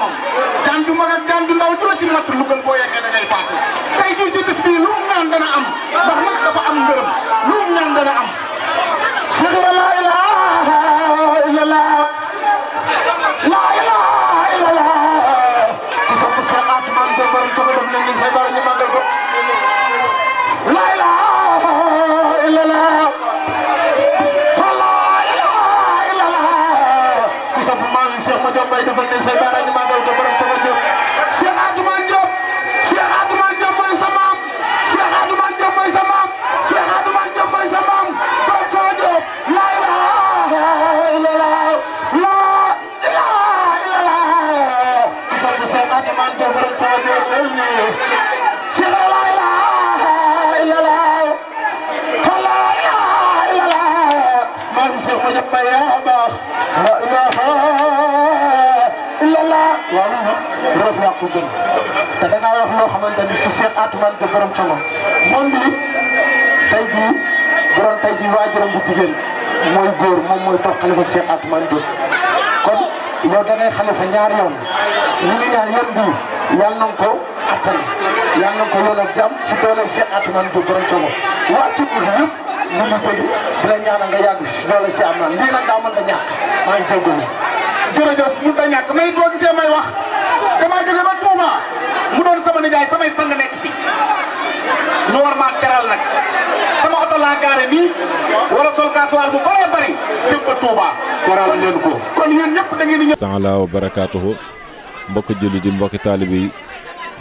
boromam jaan ju mag ak jaan ju ndaw ju la ci matt lu gën boo yeggee da ngay faatu tey jii ci bis bii lu mu ñaan dana am ndax nag dafa am ngërëm lu mu ñaan dana am Cheikh la ilaha illallah la ilaha illallah ku sopp Cheikh Atoumane Diop borom cogo def leen ni say bara ñu màggal ko la ilaha illallah Cheikh ma Diop bay defal ne say baara ñu màggal ko borom cogo Diop Cheikh Atoumane Diop mooy sa maam Cheikh Atoumane Diop mooy sa maam Cheikh Atoumane Diop mooy sa maam borom cogo Diop la ilaha illallah la ilaha illallah ku sopp Cheikh Atoumane Diop borom cogo Diop Cheikh la ilaha illallah la ilaha illallah maam Cheikh ma Diop bay yaa baax la ilaha rëbb yaa ko gën te da ngaa wax loo xamante ni si Cheikh Atoumane Diop borom Thiama moom bi tey jii borom tey jii waajuram bu jigéen mooy góor moom mooy toog xalifa Cheikh Atoumane Diop kon yow da ngay xalifa ñaari yoon ñu ngi ñaan yoon bii yàlla na ko attan yàlla na ko yoon ak jàmm ci doole Cheikh Atoumane Diop borom Thiama waa ci bi yëpp ñu ngi bëgg di la ñaanal nga yàgg si doole si am naan lii nag daa mën nga ñàkk maa ngi jégalu jërëjëf mun ta ñàkk may boo gisee may wax damaa jóge ba Touba mu doon sama nijaay samay sang nekk fi ñu war maa teral nag sama oto laa gaare nii wala sol gasoil bu bëree bëri jëm ba Touba teral leen ko kon yéen ñëpp da ngeen di ñëw. taala wa barakaatuhu mbokki jullit yi mbokki taalibe yi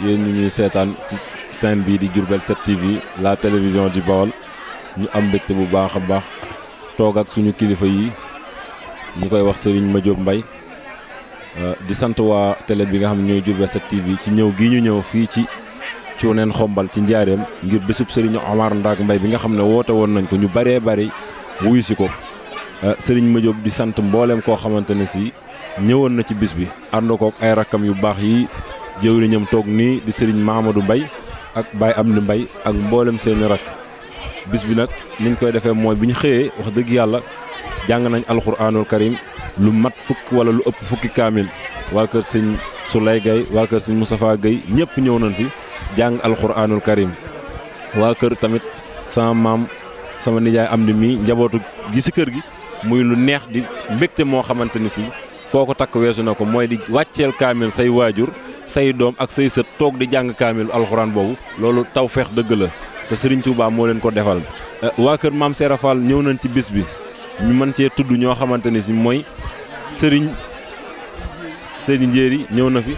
yéen ñu ñuy seetaan ci chaîne bii di Diourbel 7 TV la télévision du Baol ñu am mbégte bu baax a baax toog ak suñu kilifa yi ñu koy wax Serigne Madiop Mbaye di sant waa télé bi nga xam ne ñooy Diourbel 7 TV ci ñëw gii ñu ñëw fii ci Cuuneen Xombal ci njaareem ngir bésub Serigne Omar Ndack Mbaye bi nga xam ne woote woon nañ ko ñu bëree bëri wuyu si ko Serigne Madiop di sant mboolem koo xamante ne si ñëwoon na ci bis bi ànd kook ay rakkam yu baax yi jëwriñam toog nii di Serigne Mamadou Mbaye ak Baye Amdi Mbaye ak mboolem seeni rakk bis bi nag niñ koy defee mooy bi ñu xëyee wax dëgg yàlla jàng nañ alxuraanul karim lu mat fukk wala lu ëpp fukki kaamil waa kër sëñ Souley Gaye waa kër sëñ Moustapha Gaye ñëpp ñëw nañ fi jàng alxuraanul karim waa kër tamit sama maam sama nijaay am ni mii njabootu gi si kër gi muy lu neex di mbégte moo xamante ni si foo ko takk weesu na ko mooy di wàcceel kaamil say waajur say doom ak say sët toog di jàng kaamil alxuraan boobu loolu tawfeex dëgg la te Serigne Touba moo leen ko defal waa kër maam Serap Fall ñëw nañ ci bis bi ñu mën cee tudd ñoo xamante ne si mooy Serigne Njéeri ñëw na fi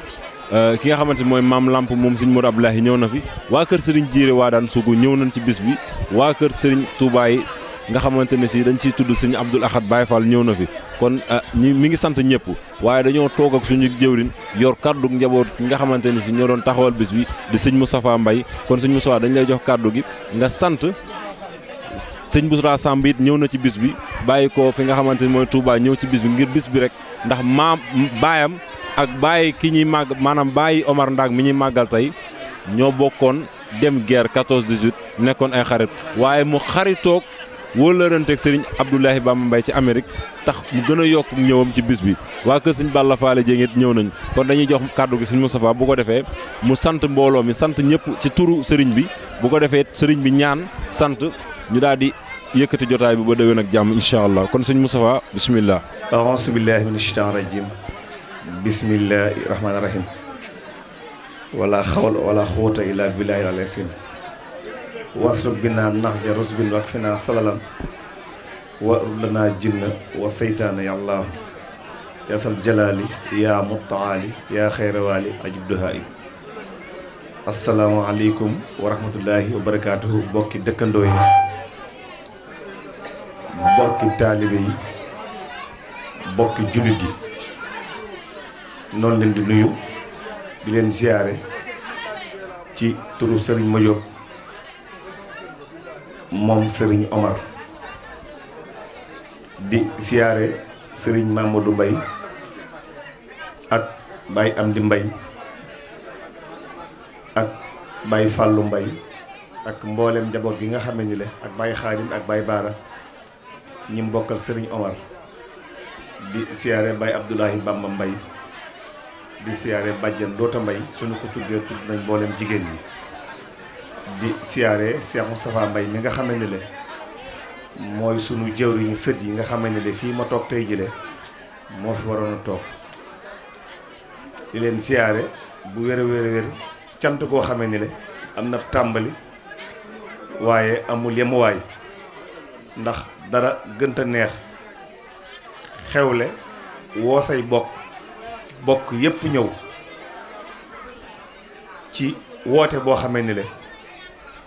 ki nga xamante ni mooy maam Lamp moom Serigne Modou Abdoulahi ñëw na fi waa kër Serigne Jiire waa daan sugu ñëw nañ ci bis bi waa kër Serigne Touba yi nga xamante ne si dañ siy tudd Serigne Abdoul Ahad Baye Fall ñëw na fi kon mi ngi sant ñëpp waaye dañoo toog ak suñu jëwrin yor kàddu njaboot ki nga xamante ne si ñoo doon taxawal bis bi di Serigne Moustapha Mbaye kon Serigne Moustapha dañ lay jox kàddu gi nga sant sëñ Bousra Samb it ñëw na ci bis bi bàyyi ko fi nga xamante ni mooy Touba ñëw ci bis bi ngir bis bi rek ndax maam baayam ak bàyyi ki ñuy màgg maanaam bàyyi Omar Ndack mi ñuy màggal tey ñoo bokkoon dem guerre 14-18 nekkoon ay xarit waaye mu xaritoog wóolëranteeg sëriñ Abdoulahi Bamba Mbaye ci Amérique tax mu gën a yokk ñëwam ci bis bi waa kër sëñ Balla Faale Dieng it ñëw nañ kon dañuy jox kàddu gi sëñ Moustapha bu ko defee mu sant mbooloo mi sant ñëpp ci turu sëriñ bi bu ko defee sëriñ bi ñaan sant ñu daal di yëkkati jotaay bi ba déwén ak jàmm incha allah kon sëñ Moustapha bisimilah. aouzu billahi mina shaytaani rajim bismillahi rahmaani rahim wala xawla wala xuwata illa billahi al-azim wasrub bina naxja rusbin wak fi naa salalan wa lana jinna wa seytaana ya allah yasal jalaali yaa muttaali yaa xayrawaali ajib duhaay asalaamaaleykum wa rahmatullahi wa barakaatuhu bokki dëkkandoo yi bokki taalibe yi bokki jullit yi noonu leen di nuyu di leen ziyaare ci turu Serigne Madiop moom Serigne Omar di ziyaare Serigne Mamadou Mbaye ak Baye Amdi Mbaye ak Baye Fallou Mbaye ak mboolem njaboot gi nga xam ne ni le ak Baye Xaadim ak Baye Baara ñi mbokkal Serigne Omar di siyaare Baye Abdoulahi Bamba Mbaye di siyaare bàjjan Doota Mbay suñu ko tuddee tudd nañ mboolem jigéen ñi di siyaare Cheikh Moustapha Mbay mi nga xamante ne mooy sunu jëwriñu sët yi nga xamante ne fii ma toog tey jile moo fi waroon a toog di leen siyaare bu wér a wér cant koo xamante ne am na tàmbali waaye amul yemuwaay ndax dara gënta neex xewle woo say bokk yépp ñëw ci woote boo xamee ni le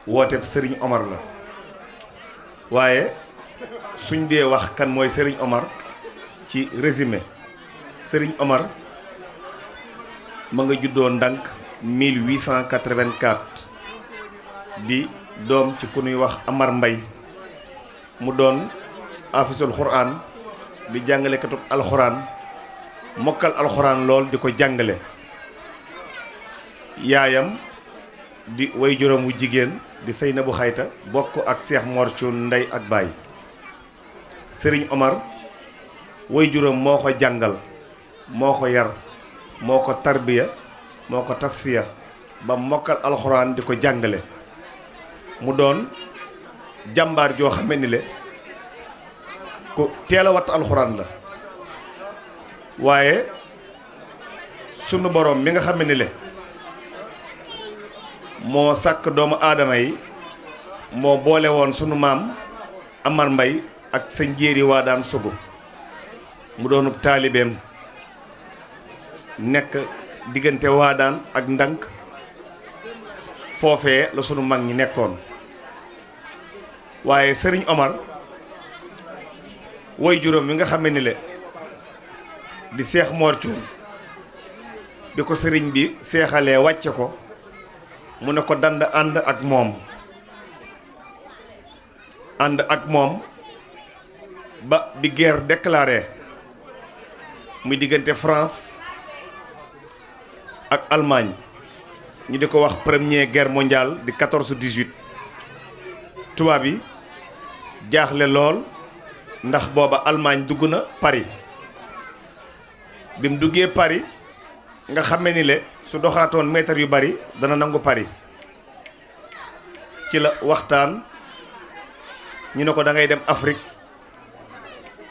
woote Serigne Omar la waaye suñ dee wax kan mooy Serigne Omar ci résumé Serigne Omar ma nga juddoo Ndank 1884 di doom ci ku ñuy wax Amar Mbay mu doon afisul Qur'an di jàngalekatu alxuraan mokkal alxuraan lool di ko jàngale yaayam di way juróom wu jigéen di Seynabu Xayta bokk ak Seex Mor Cuun ndey ak baay Sëriñ Omar way juróom moo ko jàngal moo ko yar moo ko tarbiya moo ko tasfiya ba mokkal alxuraan di ko jàngale mu doon jàmbaar joo xame ni le ku teel a watt alxuraan la waaye sunu borom mi nga xam ne le moo sàkk doomu aadama yi moo boole woon sunu maam Amar Mbay ak sa njéeri waa daan sugu mu doonu taalibeem nekk diggante waa daan ak Ndank foofee la sunu mag ñi nekkoon waaye Sëriñ Omar woy juróom mi nga xam ne le di Seex Mor Cuun bi ko sëriñ bi seexalee wàcce ko mu ne ko ànd ak moom ba bi guerre déclarée muy diggante France ak Allemagne ñu di ko wax première guerre mondiale di 14-18 tubaab yi jaaxle lool ndax booba Allemagne dugg na Paris bi mu duggee Paris nga xame ni le su doxaatoon mètre yu bari dana nangu Paris ci la waxtaan ñu ne ko da ngay dem Afrique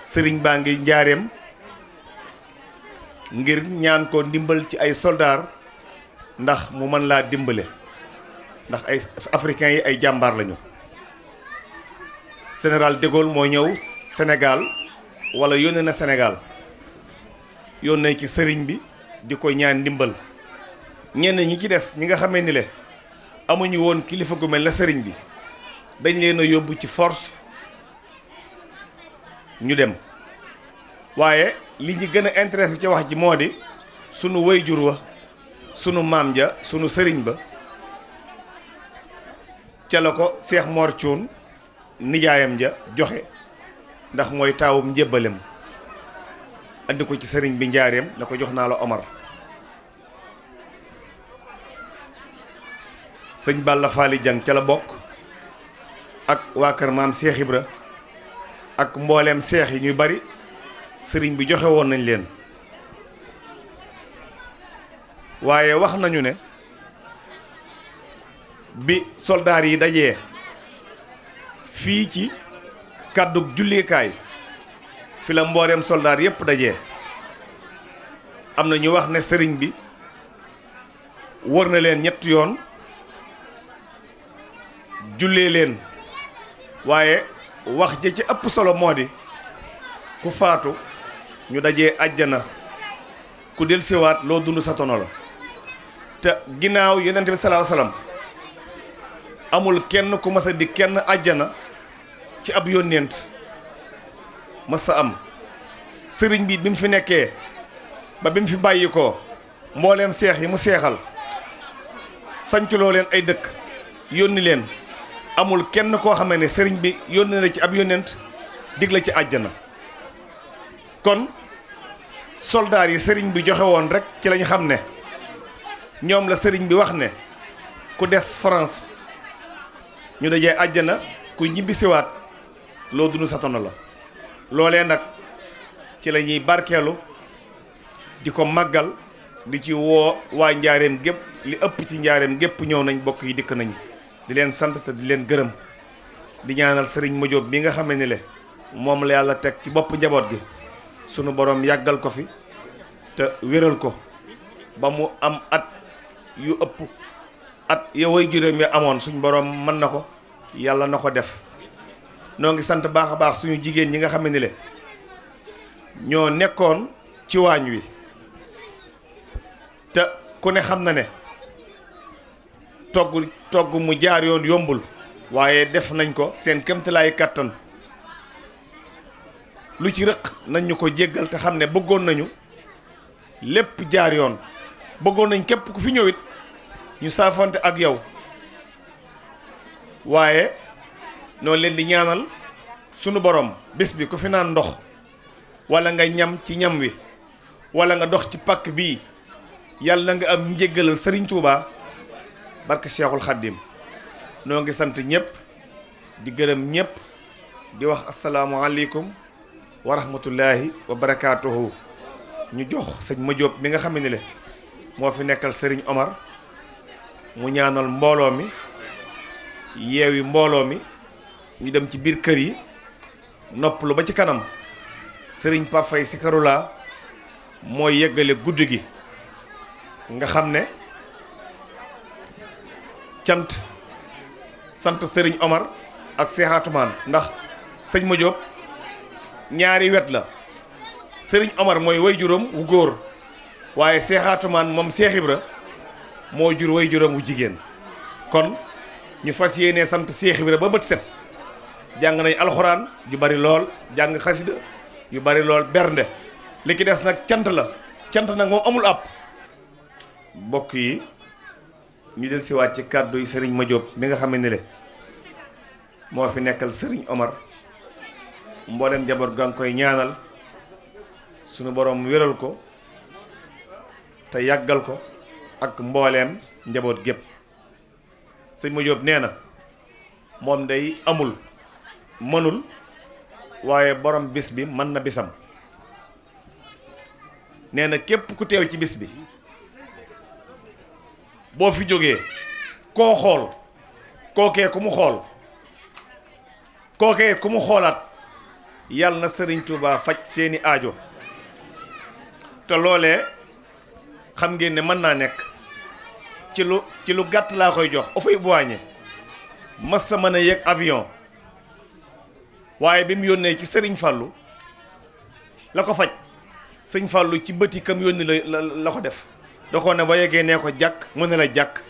sëriñ baa ngi njaareem ngir ñaan ko ndimbal ci ay soldaar ndax mu mën laa dimbale ndax ay africains yi ay jàmbaar lañu général de Gaulle moo ñëw Sénégal wala yónnee na Sénégal yónnee ci sëriñ bi di ko ñaan ndimbal ñenn ñi ci des ñi nga xamee ni le amuñu woon kilifa gu mel na sëriñ bi dañ leen a yóbbu ci force ñu dem waaye li ñu gën a intéressé ci wax ji moo di sunu wayjur wa sunu maam ja sunu sëriñ ba ca la ko Seex Mor Cuun nijaayam ja joxe ndax mooy taawum njébbalem andi ko ci sëriñ bi njaareem na ko jox naa la Omar sëñ Balla Faali Jang ca la bokk ak waa kër maam Seex Ibra ak mbooleem seex yi ñuy bari sëriñ bi joxe woon nañ leen waaye wax nañu ne bi soldaar yi dajee fii ci kàddug jullikaay fi la mbooleem soldaar yépp dajee am na ñu wax ne sëriñ bi wër na leen ñetti yoon jullee leen waaye wax ja ci ëpp solo moo di ku faatu ñu dajee àjjana ku dellusiwaat loo dund sa tono la te ginnaaw yonent bi sallallahu alayhi wasallam amul kenn ku mas a di kenn àjjana ci ab yónneent mas sa am sëriñ bi bi mu fi nekkee ba bi mu fi bàyyi ko mbooleem seex yi mu seexal sañculoo leen ay dëkk yónni leen amul kenn koo xamee ne sëriñ bi yónni na ci ab yónneent dig la ci àjjana kon soldaar yi sëriñ bi joxe woon rek ci lañ xam ne ñoom la sëriñ bi wax ne ku des France ñu dajee àjjana ku ñibbisiwaat loo dund sa tono la loolee nag ci la ñuy barkeelu di ko màggal di ci woo waa njaareem gépp li ëpp ci njaareem gépp ñëw nañ, bokk yi dikk nañ, di leen sant te di leen gërëm, di ñaanal sëriñ Madiop bi nga xam ne le moom la yàlla teg ci bopp njaboot gi, sunu borom yàggal ko fi te wéral ko ba mu am at yu ëpp at ya way juróom ya amoon, suñ borom mën na ko, yàlla na ko def. noo ngi sant baax a baax suñu jigéen ñi nga xam ne le ñoo nekkoon ci waañ wi, te ku ne xam na ne togg mu jaar yoon yombul, waaye def nañ ko seen kéemtalaay kàttan. lu ci rëq nañ ñu ko jéggal te xam ne bëggoon nañu lépp jaar yoon, bëggoon nañ képp ku fi ñëwit ñu saafante ak yow, waaye noonu leen di ñaanal sunu borom bés bi ku fi naan ndox wala nga ñam ci ñam wi wala nga dox ci pàkk bii, yàlla nga am njéggalal sëriñ Touba barke Cheikhul Khadim. noo ngi sant ñëpp di gërëm ñëpp di wax asalaamualeykum wa rahmatullahi wa barakaatuhu. ñu jox sëñ Madiop mi nga xam ne le moo fi nekkal sëriñ Omar mu ñaanal mbooloo mi, yeewi mbooloo mi, ñu dem ci biir kër yi noppalu ba ci kanam. sëriñ Pape Faye si Karula mooy yeggale guddi gi, nga xam ne sant sëriñ Omar ak Cheikh Atoumane, ndax sëñ Madiop ñaari wet la. sëriñ Omar mooy way juróom wu góor, waaye Cheikh Atoumane moom Cheikh Ibra moo jur way juróom wu jigéen. kon ñu fas yéenee sant Cheikh Ibra ba bët set. jàng nañ alxuraan ju bari lool, jàng xasida yu bari lool, bernde. li ki des nag cant la, cant nag moom amul àpp. mbokk yi ñu del si waat ci kàddu yi sëriñ Madiop mi nga xam ne le moo fi nekkal sëriñ Omar. mboolem njaboot gaa ngi koy ñaanal sunu borom wéral ko te yàggal ko ak mbooleem njaboot gépp. sëñ Madiop nee na moom day amul mënul, waaye borom bis bi mën na bisam. nee na képp ku teew ci bis bi boo fi jógee koo xool kookee ku mu xool, kookee ku mu xoolaat, yàlla na sëriñ Touba faj seeni aajo. te loolee xam ngeen ne mën naa nekk. ci lu gàtt laa koy jox ofay boiñe mas sa mën a yéeg avion, waaye bi mu yónnee ci sëriñ Fallou la ko faj. sëñ Fallou ci bëti kam yónni la ko def. da ko ne boo yeggee nee ko jàkk mu ne la jàkk,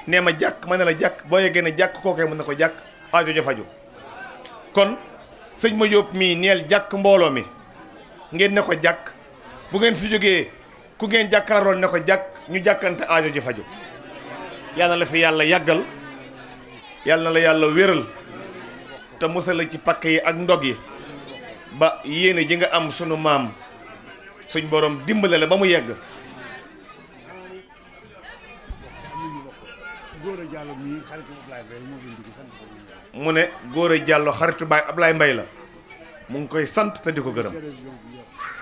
nee ma jàkk ma ne la jàkk, boo yeggee ne jàkk kookee mu ne ko jàkk, aajo jo faju. kon sëñ Madiop mii neel jàkk mbooloo mi, ngeen ne ko jàkk. bu ngeen fi jógee ku ngeen jàkkaaroon ne ko jàkk, ñu jàkkante aajo ji faju. yàlla la fi yàlla yàggal, yàlla na la yàlla wéral te musal la ci pakk yi ak ndog yi, ba yéene ji nga am sunu maam suñ borom dimbale la ba mu yegg. mu ne Gora Diallo xaritu baay Ablaye Mbaye la, mu ngi koy sant te di ko gërëm.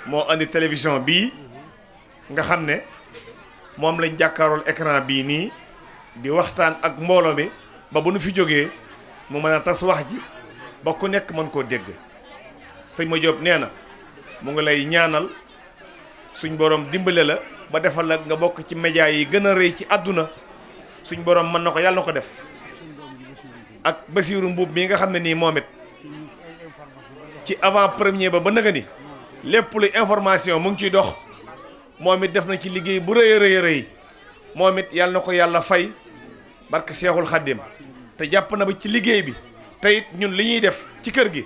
moo andi télévision bii nga xam ne moom lañ jàkkaarool écran bii nii di waxtaan ak mbooloo mi, ba bu nu fi jógee mu mën a tas wax ji ba ku nekk mën koo dégg. sëñ Madiop nee na mu ngi lay ñaanal suñ borom dimbale la ba defal la nga bokk ci média yi gën a rëy ci àdduna. suñ borom mën na ko, yàlla na ko def. ak Basiiru Mbuub mii nga xam ne nii moom it ci avant premier ba nëga ni lépp lu information mu ngi ciy dox. moom it def na ci liggéey bu rëy a rëy rëy. moom it yàlla na ko yàlla fay barke Cheikhul Khadim te jàpp na ba ci liggéey bi. te it ñun li ñuy def ci kër gi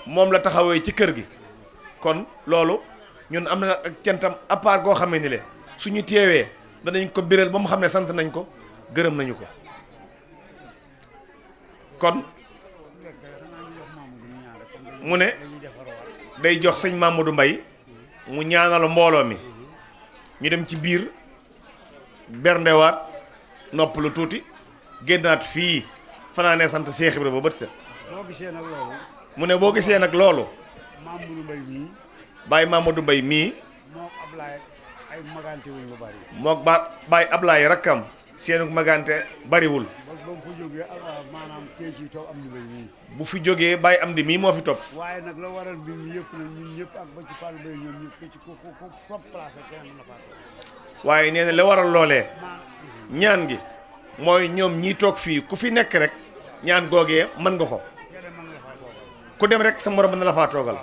moom la taxawee ci kër gi. kon loolu ñun am na ak cantam à part goo xamee ni le suñu teewee danañ ko biral ba mu xam ne sant nañ ko, gërëm nañu ko. kon mu ne day jox sëñ Mamadou Mbaye mu ñaanal mbooloo mi, ñu dem ci biir berndewaat noppalu tuuti, génnaat fii fanaanee sant Cheikh Ibra ba bët set. mu ne boo gisee nag loolu Baye Mamadou Mbaye mii ay magante wuñ lu bari. moog Baye Ablaye rakkam seenu magante bariwul. ba mu fa jógee maanaam kii ci toog am ñu nii. bu fi jógee Baye Amdi mii moo fi topp. waaye nag la waral mbir mi yëpp nag ñun ñëpp ak ba ci Fall Mbaye ñoom ñëpp ci ko topp place ak keneen mën na faa toog. waaye nee na la waral loolee. ñaan gi mooy ñoom ñii toog fii ku fi nekk rek ñaan googee mën nga ko. keneen mën na faa toogal. ku dem rek sa morom mën na la faa toogal.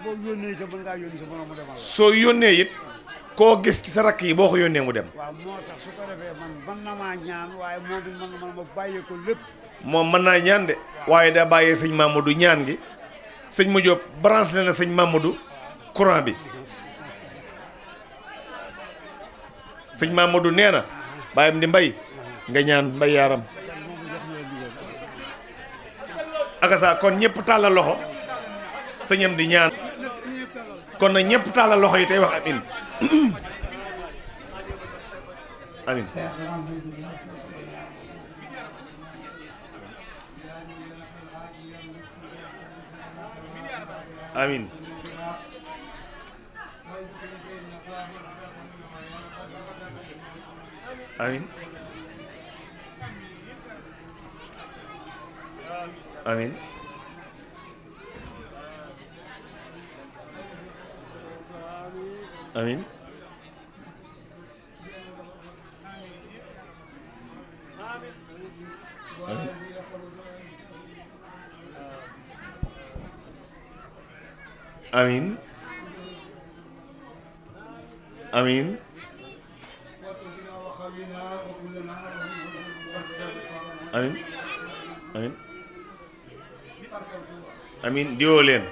boo yónnee itam mën ngaa yónni sa morom mu demal la. soo yónnee it koo gis ci sa rakk yi boo ko yónnee mu dem. waaw moo tax su ko defee man mën na maa ñaan waaye moom it mën na ma bàyyee ko lépp. moom mën naa ñaan de waaye daa bàyyee sëñ Mamadou ñaan gi sëñ mu Jóob branché na sëñ Mamadou courant bi sëñ Mamadou nee na bàyyam di mbay nga ñaan mbay yaaram akasa kon ñëpp tàllal loxo sëñam di ñaan kon nag ñëpp tàllal loxo yi tey wax amin amin amin amin amin amin amin amin amin amin amin diwoo leen